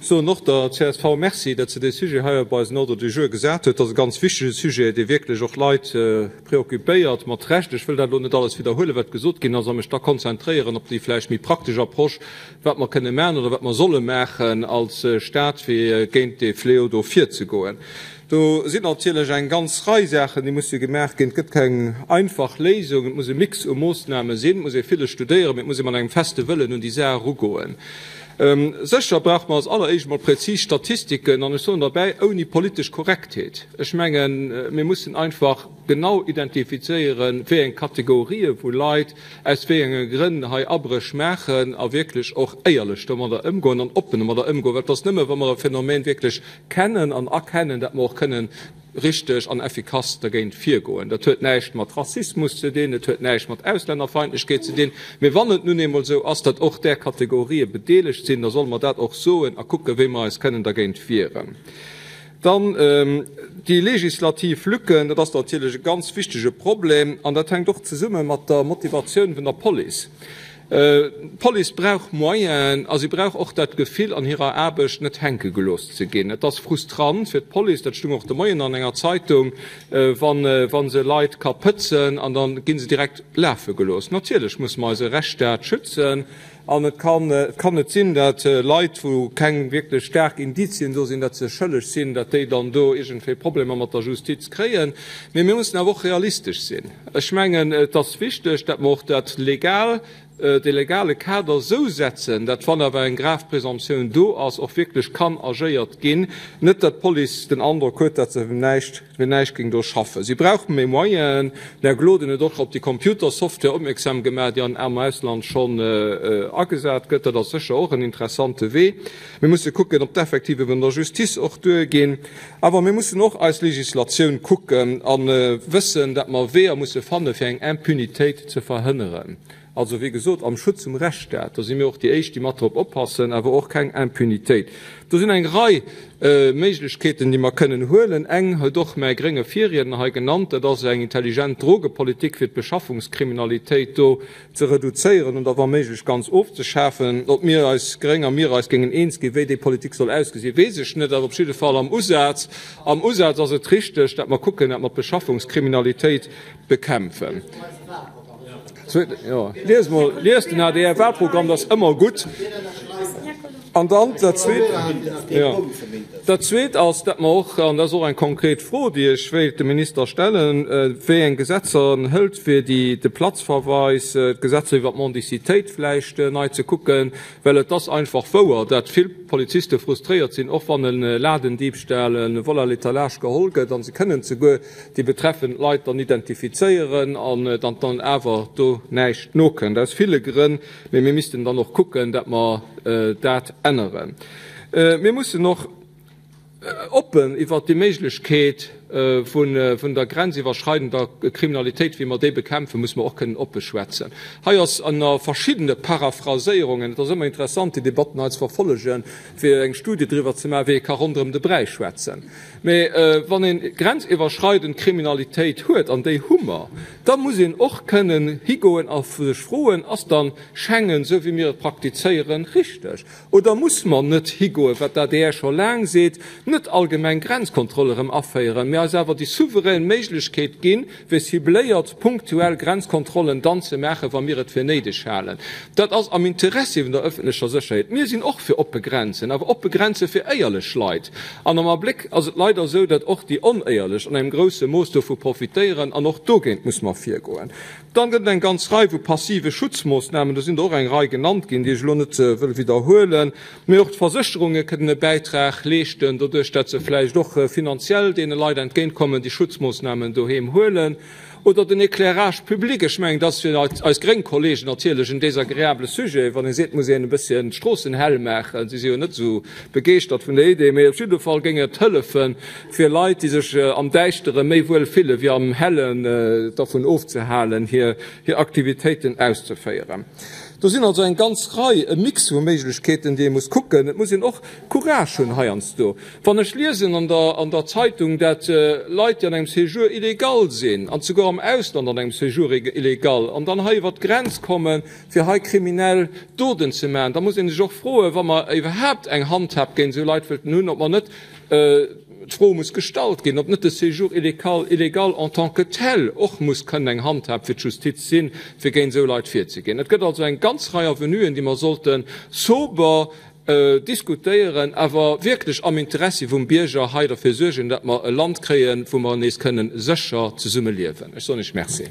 Soen och der csv Merci, datt se dee Sujet hei op eisen Ordre du jour gesat huet. Dat ass e ganz wichtege Sujet, dee wierklech och Leit preoccupéiert, mat Recht. Ech wëll dat elo net alles widderhuelen, wat gesot ginn ass, a mech da konzentréieren op déi vläicht méi praktesch Approche, wat mer kënne maachen oder wat mer solle maachen als Stat, fir géint dee Fléau do virzegoen. Do sinn natierlech eng ganz Rei Saachen, déi musse gemaach ginn. Et gëtt keng einfach Léisung. Et muss e Mix u Moossname sinn. Et muss ee villes studéieren, mee et muss ee mat engem feste Wëllen un déi Saach erugoen. Sécher brauche mer als alleréischt emol prezis Statistiken, an ech soen derbäi, ouni politesch Korrektheet. Ech mengen, mir mussen einfach genau identifizéieren, wéi eng Kategorië vu Leit aus wéi enge Grënn hei Abréch maachen a wierklech och éierlech domadder ëmgoen an oppen domadder ëmgoen, well et ass nëmme wa mer e Phänomen wierklech kennen an erkennen, dat mer och kënnen richteg an effikass dergéint virgoen. Dat huet näischt mat Rassismus ze dinn, et huet näischt mat Auslännerfeindlechkeet ze dinn, mee wann et nun eemol esou ass, datt och där Kategorië bedeelegt sinn, da solle mer dat och soen a kucken, wéi mer eis kënnen dergéint wieren. Dann déi legislativ Lücken, dat ass natierlech e ganz wichtege Problem an dat hänkt och zesumme mat der Motivatioun vun der Police. D'Police brauch Moyenen a si brauch och dat Gefill, an hirer Aarbecht net hänke gelooss ze ginn. Et ass frustrant fir d'Police, dat stung och de Moien an enger Zeitung, wa se Leit ka pëtzen an da gi se direkt lafe gelooss. Natierlech musse mer eise Rechtsstaat schützen an et kann net sinn, datt Leit, wou keng wierklech staark Indizien do sinn, datt se schëlleg sinn, datt déi dann do iergendwéi Problemer mat der Justiz kréien. Mee mir mussen awer och realistesch sinn. Ech mengen, et ass wichteg, datt mer och dat legal, dee legale Kader esou setzen, datt, wann awer eng grave Présomptioun do ass, och wierklech kann agéiert ginn. Net datt d'Police den Androck huet, datt se näischt, fir näischt géing do schaffen. Si brauch méi Moyenen. Den Här Gloden huet och op déi Computersoftware opmierksam gemaach, déi am Ausland schonn agesat gëtt. Dat ass sécher och en interessante Wee. Mir musse kucken, ob d'Effektive vun der Justice och duerginn. Awer mir mussen och eis Legislatioun kucken a wëssen, datt mer Weeër musse fanne fir eng Impunitéit ze verhënneren. Also, wéi gesot, am Schutz vum Rechtsstaat, do si mir och déi Éischt, déi mat drop oppassen, awer och keng Impunitéit. Do sinn eng Rei Méiglechkeeten, déi mer kënnen huelen. Eng huet och mäi grénge Virriedner hei genannt, dat ass eng intelligent Drogepolitik, fir d'Beschaffungskriminalitéit do ze reduzéieren oder wa méiglech ganz ofzeschafen. Ob mir eis Gréng a mir eis géingen eens ginn, wéi déi Politik soll ausgesinn, weess ech net. Awer op jidde Fall am Usaz, am Usaz ass et richteg, datt mer kucken, datt mer d'Beschaffungskriminalitéit bekämpfen. Jo, lies mol, lies den ADR-Wahlprogramm, dat ass ëmmer gutt. An dann dat Zweet, jo, dat Zweet ass, datt mer och, an dat ass och eng konkret Fro, déi ech wéilt dem Minister stellen, wéi eng Gesetzer en hëlt, fir déi, de Platzverweis, d'Gesetzer iwwert d'Mendicitéit vläicht nei ze kucken, well et ass einfach wouer, datt vill Poliziste frustréiert sinn, och wann e Ladendiebstahl, e Vol à l'étalage geholl gëtt a se kënnen zeguer déi betreffend Leit dann identifizéieren an datt dann awer do näischt nokënnt, aus ville Grënn. Mee mir missten dann och kucken, datt mer dat änneren. Mir mussen och oppen iwwert déi Méiglechkeet vun der grenziwwerschreidender Kriminalitéit, wéi mer déi bekämpfen, musse mer och kënnen oppe schwätzen. Hei ass ënner verschiddene Paraphraséierungen, et ass ëmmer interessant, déi Debatten hei ze verfollegen, fir eng Studie driwwer ze maachen, wéi ee ka ronderëm de Bräi schwätzen. Mee wann ee grenziwwerschreidend Kriminalitéit huet, an déi hu mer, da muss een och kënnen higoen a sech froen, Ass dann Schengen, esou wéi mir et praktizéieren, richteg? Oder muss mer net higoen, wat d'ADR scho laang seet, net allgemeng Grenzkontrolle erëm aféieren, mee eis awer déi souverän Méiglechkeet ginn, fir cibléiert, punktuell Grenzkontrollen dann ze maachen, wa mir et fir néideg halen. Dat ass am Interessi vun der öffentlecher Sécherheet. Mir sinn och fir oppe Grenzen, awer oppe Grenze fir éierlech Leit. An am Abléck ass et leider esou, datt och déi Onéierlech an engem grousse Mooss dovu profitéieren, an och dogéint muss mer virgoen. Dann gëtt et eng ganz Rei vu passive Schutzmoossnamen, do sinn der och eng Rei genannt ginn, déi ech elo net wëll widderhuelen. Mee och d'Versécherunge kënnen e Bäitrag leeschten, doduerch dat se vläicht och finanziell deene Leit entgéintkommen, déi Schutzmoossnamen doheem huelen. Oder den Éclairage public. Ech mengen, dat ass fir eis gréng Kollegen natierlech en désagréable Sujet, wann ee seet, et muss een e bësschen d'Stroossen hell maachen. Si si jo net esou begeeschtert vun der Idee, mee op jidde Fall géing et hëllefen, fir Leit, déi sech am Däischtere méi wuel fille wéi am Hellen, dervun ofzehalen, hir Aktivitéiten auszeféieren. Do sinn also eng ganz Rei, e Mix vu Méiglechkeeten, déi ee muss kucken. Et muss een och Courage hunn heiansdo. Wann ech liesen an der an der Zeitung, dat Leit, déi an engem Séjour illégal sinn, an souguer am Ausland an engem Séjour illégal, an dann hei iwwert d'Grenz kommen, fir hei kriminell Doten ze maachen, da muss ee sech och froen, wa mer iwwerhaapt eng Handhab géint esou Leit wëllten hunn, ob mer net, d'Fro muss gestallt ginn, ob net de Séjour illégal illégal en tant que tel och muss kënnen eng Handhab fir d'Justiz sinn, fir géint esou Leit virzegeen. Et gëtt also eng ganz Rei Avenuen, déi mer sollte sober diskutéieren, awer wierklech am Interessi vum Bierger hei derfir suergen, datt mer e Land kréien, wou mer nees kënnen sécher zesummeliewen. Ech soen Iech Merci.